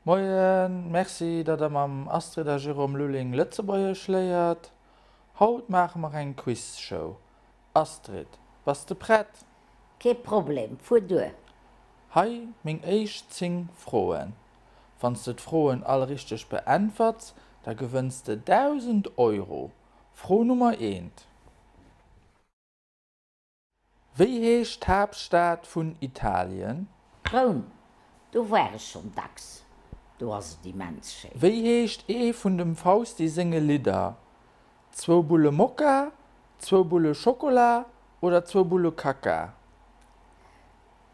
Moien, Merci, datt der mam Astrid a Jérôme Lulling Lëtzebuergesch léiert. Haut maache mer eng Quizshow. Astrid, bass de prett? Kee Problem, fuer duer! Hei meng éischt 10 Froen. Wann s de d'Froen all richteg beäntwerts, da gewënns de 1.000 Euro. Fro Nummer eent. Wéi heescht d'Haaptstad vun Italien? Roum, do war ech schonn dacks, do ass et immens schéin. Wéi heescht ee vun dem Fausti senge Lidder? Zwou Bulle Mokka, zwou Bulle Schokola oder zwou Bulle Kacka?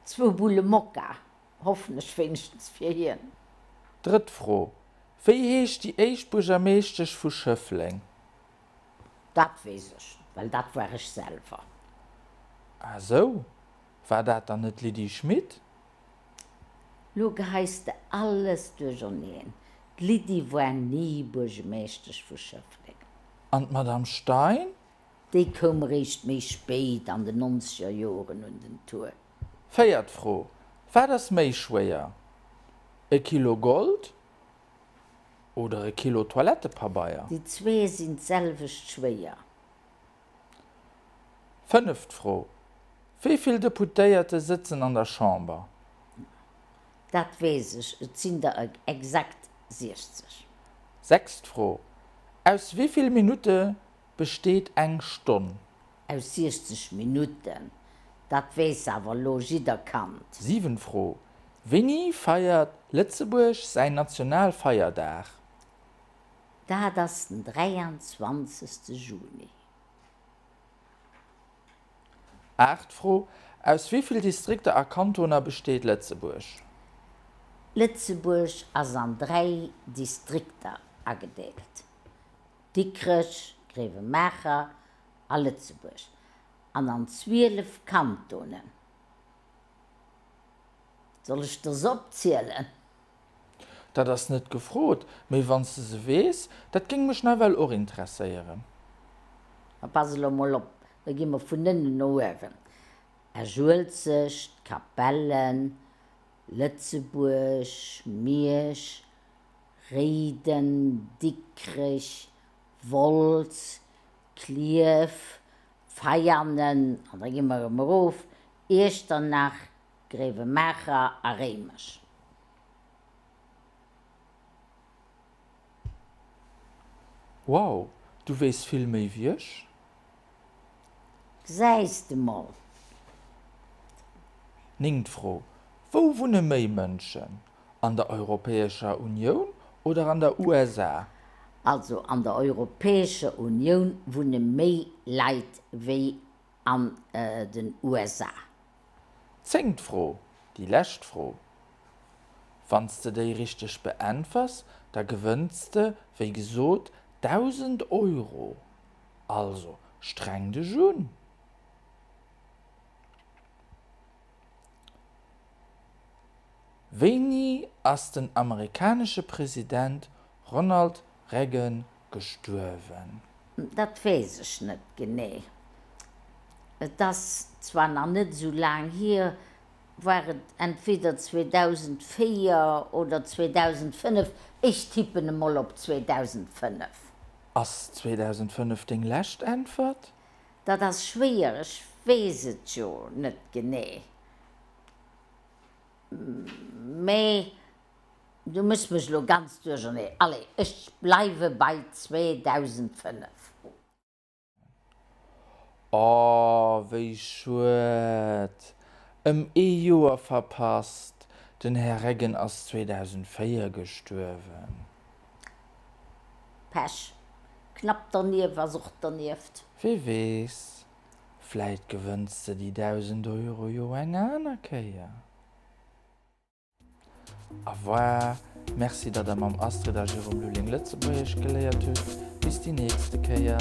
Zwou Bulle Mokka, hoffen ech wéinegstens fir hien. Drëtt Fro, Wéi heescht déi éischt Buergermeeschtesch vu Schëffleng? Dat weess ech, well dat war ech selwer. Ah sou, war dat dann net d'Lydie Schmit? Lo geheis de alles duercherneen. D'Lydie war ni Buergemeeschtesch vu Schëffleng. An d'Madame Stein? Déi koum eréischt méi spéit, an den nonzeger Joren, un den Tour. Véiert Fro, Wat ass méi schwéier, e Kilo Gold Oder e Kilo Toilettepabeier. Déi zwee sinn d'selwecht schwéier. Fënneft Fro, Wéi vill Deputéierte sëtzen an der Chamber? Dat weess ech, et sinn der exakt 60. Sechst Fro, Aus wéi vill Minutte besteet eng Stonn? Aus 60 Minutten, dat weess awer elo jidder Kand. Siwent Fro, Wéini feiert Lëtzebuerg säin Nationalfeierdag? Dat ass den 23. Juni. Aacht Fro, Aus wéi vill Distrikter a Kantoner besteet Lëtzebuerg? Lëtzebuerg ass an 3 Distrikter agedeelt, Dikrech, Grevenmacher a Lëtzebuerg, an an 12 Kantonen. Soll ech der se opzielen? Dat ass net gefrot, mee wann s de se weess, dat géing mech nawell och interesséieren. Da pass elo mol op, da gi mer vun ënnen no uewen, Esch-Uelzecht, Capellen, Lëtzebuerg, Miersch, Réiden, Dikrech, Wolz, Klierf, Veianen, an da gi mer erëm erof, Iechternach, Gréiwemaacher a Réimech. Wow, du weess vill méi wéi ech. Gesäis de mol. Néngt Fro, Wou wunne méi Mënschen? An der Europäescher Unioun oder an der USA? Also an der Europäescher Unioun wunne méi Leit wéi an den USA. Zéngt Fro, déi lescht Fro, Wann s de déi richteg beäntwers, da gewënns de, wéi gesot, 1.000 Euro. Also streng dech un! Wéini ass den amerikanesche President Ronald Reagan gestuerwen? Dat weess ech net genee. Et ass zwar nach net esou laang hier, war et entweder 2004 oder 2005, ech tippen emol op 2005. Ass 2005 deng lescht Äntwert? Dat ass schwéier, ech weess et jo net genee. Mee du méchs mech elo ganz duerchernee. Allez, ech bleiwe bei 2005. Oh, wéi schued! Ëm ee Joer verpasst, den Här Reggen ass 2004 gestuerwen. Pech. Knapp dernief ass och dernieft. Wee weess, vläit gewënns de déi 1.000 Euro jo eng aner Kéier. Au revoir, merci datt der mam Astrid a Jérôme Lulling Lëtzebuergesch geléiert hutt. Bis déi nächste Kéier.